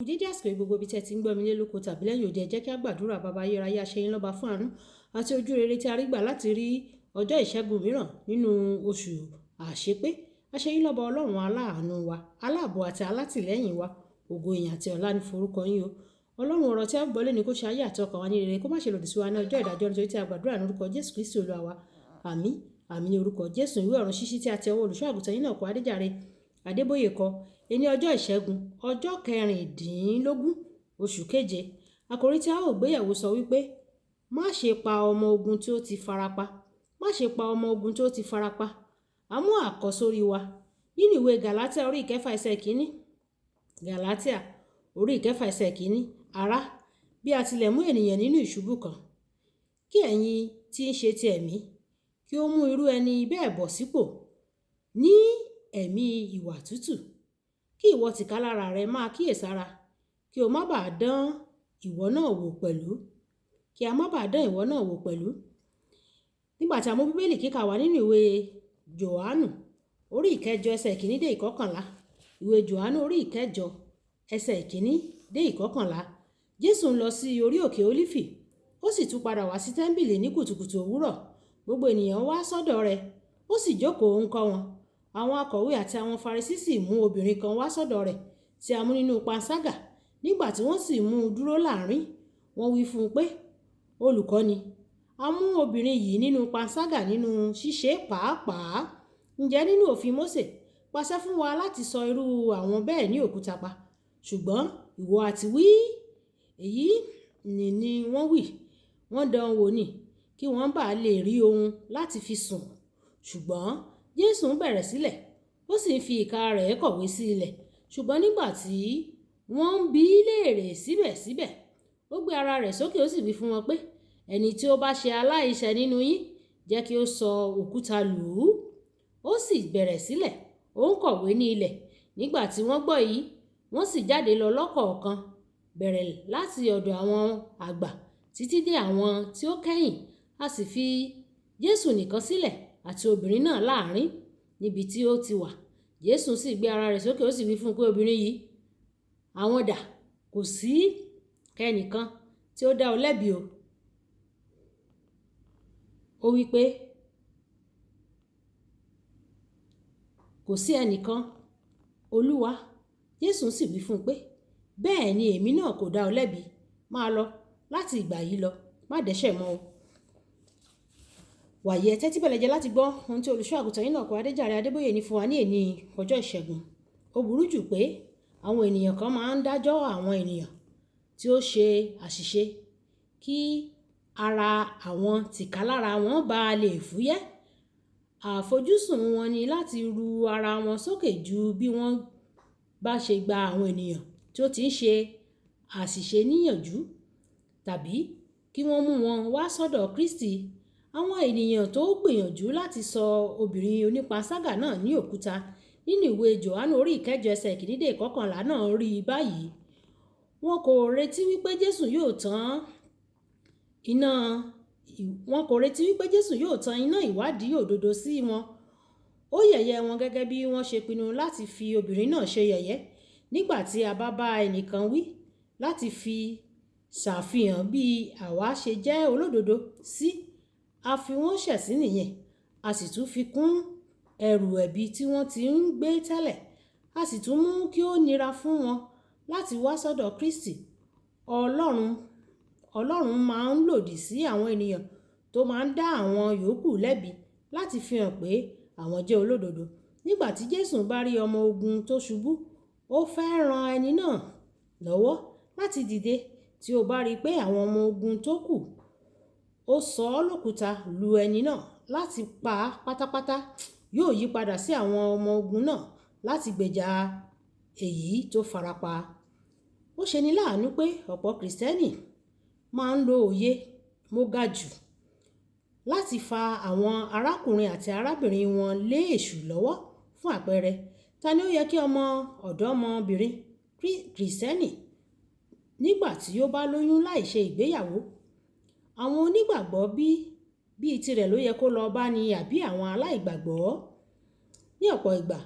Dédé àsìkò yìí, gbogbo ibi tí ẹ ti ń gbọ́ mi lé lóko tàbí lẹ́yìn òde, ẹ jẹ́ kí a gbàdúrà. Bàbá ayérayé, a ṣe yín lọ́ba fún àánú àti ojú rere tí a rí gbà láti rí ọjọ́ ìṣẹ́gun mìíràn nínú oṣù àṣepé. A ṣe yín lọ́ba Ọlọ́run aláàánú wa, aláàbò àti alátìlẹ́yìn wa. Ògo, ìyìn àti ọlá ní forúkọ yín o. Ọlọ́run, ọ̀rọ̀ tí a gbọ́ lónìí, kó ṣe ayé àti ọkàn wa ní rere, kó má ṣe lòdì sí wa ní ọjọ́ ìdájọ́, nítorí tí a gbàdúrà ní orúkọ Jésù Kristi Olúwa wa. Àmín, àmín ní orúkọ Jésù. Ìwé ọ̀run ṣíṣí tí a ti ọwọ́ olùṣọ́ àgùntàn yín náà kọ, Adéjàre Adébóyè kọ. Ení ọjọ́ ìṣẹ́gun, ọjọ́ 16 oṣù keje. Àkòrí tí a ó gbéyẹ̀wò sọ wípé, "Má ṣe pa ọmọ ogun tí ó ti farapa. Má ṣe pa ọmọ ogun tí ó ti farapa." A mú àkọ́sórí wa nínú ìwé Gàlátíà orí 6 ẹsẹ̀ 1. Gàlátíà orí 6 ẹsẹ̀ 1. Ará, bí a tilẹ̀ mú ènìyàn nínú ìṣubú kan, kí ẹ̀yin tí ń ṣe ti ẹ̀mí, kí ó mú irú ẹni bẹ́ẹ̀ bọ̀ sípò ní ẹ̀mí ìwà tútù. Kí ìwọ tìkálára rẹ máa kíyèsára, kí o má bàa dán ìwọ náà wò pẹ̀lú. Kí a má bàa dán ìwọ náà wò pẹ̀lú. Nígbà tí a mú Bíbélì kíkà wá nínú ìwé Jòhánù orí 8 ẹsẹ̀ 1 dé 11. Ìwé Jòhánù orí 8 ẹsẹ̀ 1 dé 11. Jésù ń lọ sí orí òkè Ólífì, ó sì tún padà wá sí tẹ́ḿpìlì ní kùtùkùtù òwúrọ̀. Gbogbo ènìyàn wá sọ́dọ̀ rẹ̀, ó sì jókòó ń kọ́ wọn. Àwọn akọ̀wé àti àwọn Farisí sì mú obìnrin kan wá sọ́dọ̀ rẹ̀ tí a mú nínú panṣágà. Nígbà tí wọ́n sì mú un dúró láàrín, wọ́n wí fún un pé, "Olùkọ́ni, a mú obìnrin yìí nínú panṣágà nínú ṣíṣe pàápàá. Ǹjẹ́ nínú òfin Mósè pàṣẹ fún wa láti sọ irú àwọn bẹ́ẹ̀ ní òkúta pa? Ṣùgbọ́n ìwọ ha ti wí?" Èyí ni wọ́n wí. Wọ́n dán wò ní kí wọ́n bá lè rí ohun láti fi sùn. Ṣùgbọ́n Jésù ń bẹ̀rẹ̀ sílẹ̀, ó sì ń fi ìka rẹ̀ kọ̀wé sí ilẹ̀. Ṣùgbọ́n nígbà tí wọ́n ń bi í léèrè síbẹ̀síbẹ̀, ó gbé ara rẹ̀ sókè, ó sì wí fún wọn pé, "Ẹni tí ó bá ṣe aláìṣẹ̀ nínú yín, jẹ́ kí ó sọ òkúta lù ú." Ó sì bẹ̀rẹ̀ sílẹ̀, ó ń kọ̀wé ní ilẹ̀. Nígbà tí wọ́n gbọ́ èyí, wọ́n sì jáde lọ lọ́kọ̀ọ̀kan, bẹ̀rẹ̀ láti ọ̀dọ̀ àwọn àgbà títí dé àwọn tí ó kẹ́yìn. A sì fi Jésù nìkan sílẹ̀ àti obìnrin náà láàrín níbi tí ó ti wà. Jésù sì gbé ara rẹ̀ sókè, ó sì wí fún un pé, "Obìnrin yìí, àwọn dà? Kò sí ẹnìkan tí ó dá ọ lẹ́bi o?" Ó wí pé, "Kò sí ẹnìkan, Olúwa." Jésù sì wí fún un pé, "Bẹ́ẹ̀ ni èmi náà kò dá ọ lẹ́bi. Máa lọ láti ìgbà yìí lọ, má dẹ́ṣẹ̀ mọ́ o." Wàyí, ẹ tẹ́tí bẹ̀lẹ̀ jẹ́ láti gbọ́ ohun tí olùṣọ́ àgùntàn yín náà kọ, Adéjàre Adébóyè, ní fún wa ní èní ọjọ́ ìṣẹ́gun. Ó burú jù pé àwọn ènìyàn kan máa ń dájọ́ àwọn ènìyàn tí ó ṣe àṣìṣe kí ara àwọn tìkálára wọn bá lè fúyẹ́. Àfojúsùn wọn ni láti ru ara wọn sókè ju bí wọ́n bá ṣe gba àwọn ènìyàn tí ó ti ń ṣe àṣìṣe níyànjú tàbí kí wọ́n mú wọn wá sọ́dọ̀ Kristi. Àwọn ènìyàn tó gbìyànjú láti sọ obìnrin onípanṣágà náà ní òkúta nínú ìwé Jòhánù orí 8 ẹsẹ̀ 1 dé 11 náà rí báyìí. Wọn kò retí wípé Jésù yóò tán iná, wọn kò retí wípé Jésù yóò tan iná ìwádìí òdodo sí wọn. Ó yẹ̀yẹ́ wọn gẹ́gẹ́ bí wọ́n ṣe pinnu láti fi obìnrin náà ṣe yẹ̀yẹ́. Nígbà tí a bá bá ẹnìkan wí láti fi ṣàfihàn bí àwa ṣe jẹ́ olódodo sí, a fi wọ́n ṣẹ̀sín nìyẹn. A sì tún fi kún ẹrù ẹ̀bi tí wọ́n ti ń gbé tẹ́lẹ̀. A sì tún mú kí ó nira fún wọn láti wá sọ́dọ̀ Kristi. Ọlọ́run máa ń lòdì sí àwọn ènìyàn tó máa ń dá àwọn yòókù lẹ́bi láti fi hàn pé àwọn jẹ́ olódodo. Nígbà tí Jésù bá rí ọmọ ogun tó ṣubú, ó fẹ́ ran ẹni náà lọ́wọ́ láti dìde. Tí ó bá rí pé àwọn ọmọ ogun tó kù, ó sọ ọ́ lókúta lu ẹni náà láti pa á pátápátá, yóò yí padà sí àwọn ọmọ ogun náà láti gbèjà èyí tó farapa. Ó ṣe ní láàánú pé ọ̀pọ̀ Kìrìsìtẹ́nì máa ń lo òye "mo ga jù" láti fa àwọn arákùnrin àti arábìnrin wọn lé èṣù lọ́wọ́. Fún àpẹẹrẹ, ta ni ó yẹ kí ọmọ ọ̀dọ́mọbìnrin Kìrìsìtẹ́nì nígbà tí ó bá lóyún láì ṣe ìgbéyàwó? Àwọn onígbàgbọ́ bí tirẹ̀ ló yẹ kó lọ bá ní àbí àwọn aláìgbàgbọ́? Ní ọ̀pọ̀ ìgbà,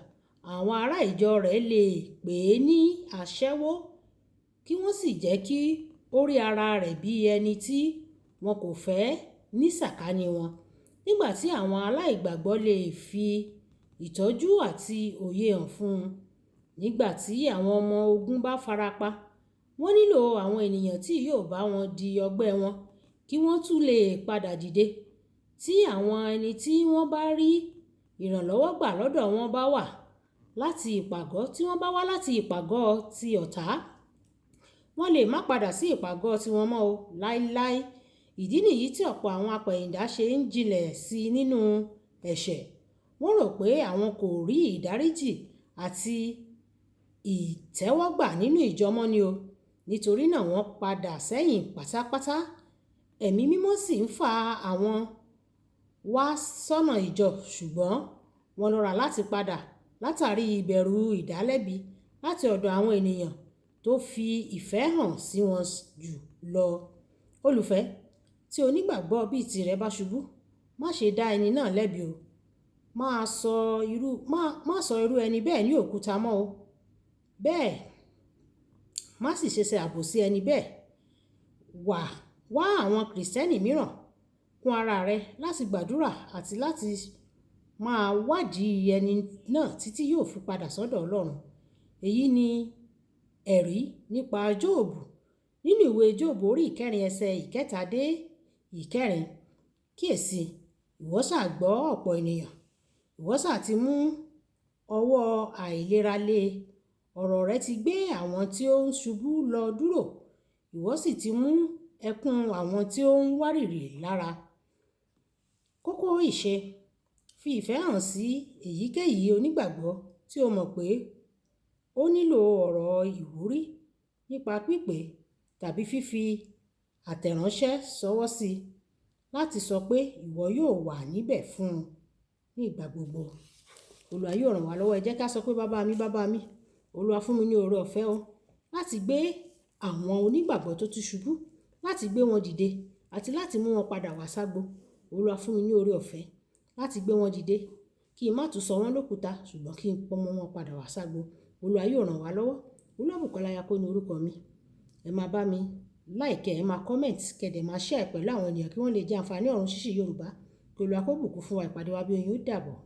àwọn ará ìjọ rẹ̀ lè pè é ní aṣẹ́wó. kí wọ́n sì jẹ́ kí ó rí ara rẹ̀ bí ẹni tí wọn kò fẹ́ ní sàkání wọn. Nígbà tí àwọn aláìgbàgbọ́ lè fi ìtọ́jú àti òye hàn fún un. Nígbà tí àwọn ọmọ ogun bá farapa, wọ́n nílò àwọn ènìyàn tí yóò bá wọn di ọgbẹ́ wọn kí wọ́n tún lè padà dìde. Tí àwọn ẹni tí wọ́n bá rí ìrànlọ́wọ́ gbà lọ́dọ̀ wọn bá wà láti ìpàgọ́ tí wọ́n bá wá láti ìpàgọ́ ti ọ̀tá, wọ́n lè má padà sí ìpàgọ́ tiwọn mọ́ o láíláí. Ìdí nìyí tí ọ̀pọ̀ àwọn apẹ̀yìndà ṣe ń jinlẹ̀ sí i nínú ẹ̀ṣẹ̀. Wọ́n rò pé àwọn kò rí ìdáríjì àti ìtẹ́wọ́gbà nínú ìjọ mọ́ ni o. Nítorí náà wọ́n padà sẹ́yìn pátápátá. Ẹ̀mí mímọ́ sì ń fa àwọn wá sọ́nà ìjọ, ṣùgbọ́n wọ́n lọ́ra láti padà látàrí ìbẹ̀rù ìdálẹ́bi láti ọ̀dọ̀ àwọn ènìyàn tó fi ìfẹ́ hàn sí wọn jù lọ. Olùfẹ́, tí onígbàgbọ́ bí tirẹ̀ bá ṣubú, má ṣe dá ẹni náà lẹ́bi o. Má sọ irú ẹni bẹ́ẹ̀ ní òkúta mọ́ o. Bẹ́ẹ̀ má sì ṣe ṣe àbòsí ẹni bẹ́ẹ̀. Wá àwọn Kìrìsìtẹ́nì mìíràn kún ara rẹ láti gbàdúrà àti láti máa wádìí ẹni náà títí yóò fi padà sọ́dọ̀ Ọlọ́run. Èyí ni ẹ̀rí nípa Jóòbù. Nínú ìwé Jóòbù orí ìkẹrin ẹsẹ̀ ìkẹta dé ìkẹrin. Kíyèsi, ìwọ sá gbọ́ ọ̀pọ̀ ènìyàn. Ìwọ sá ti mú ọwọ́ àìlera lé. Ọ̀rọ̀ rẹ ti gbé àwọn tí ó ń ṣubú lọ dúró. Ìwọ sì ti mú ẹkún àwọn tí ó ń wárìrì lára. Kókó ìṣe: fi ìfẹ́ hàn sí èyíkéyìí onígbàgbọ́ tí o mọ̀ pé ó nílò ọ̀rọ̀ ìwúrí nípa pípé tàbí fífi àtẹ̀ránṣẹ́ ṣọwọ́ sí i láti sọ pé ìwọ yóò wà níbẹ̀ fún un ní ìgbà gbogbo. Olúwa yóò ràn wá lọ́wọ́. Ẹ jẹ́ ká sọ pé bàbá mi, bàbá mi, Olúwa fún mi ní oore ọ̀fẹ́ o láti gbé àwọn onígbàgbọ́ tó ti ṣubú, láti gbé wọn dìde àti láti mú wọn padà wá ságbo. Olúwa fún mi ní oore ọ̀fẹ́ láti gbé wọn dìde kí n má tún sọ wọ́n lókúta, ṣùgbọ́n kí n pọ́n wọn padà wá ságbo. Olúwa yóò ràn wá lọ́wọ́. Olúwabùkọ́lá Ayako ni orúkọ mi. Ẹ máa bá mi like, ẹ máa comment, kẹ́ dẹ̀ máa share pẹ̀lú àwọn ènìyàn kí wọ́n lè jẹ àǹfààní ọ̀run ṣíṣí Yorùbá. Kí Olúwa kó bùkún fún wa. Ìpàdé wa bí oyin ó dàbọ̀.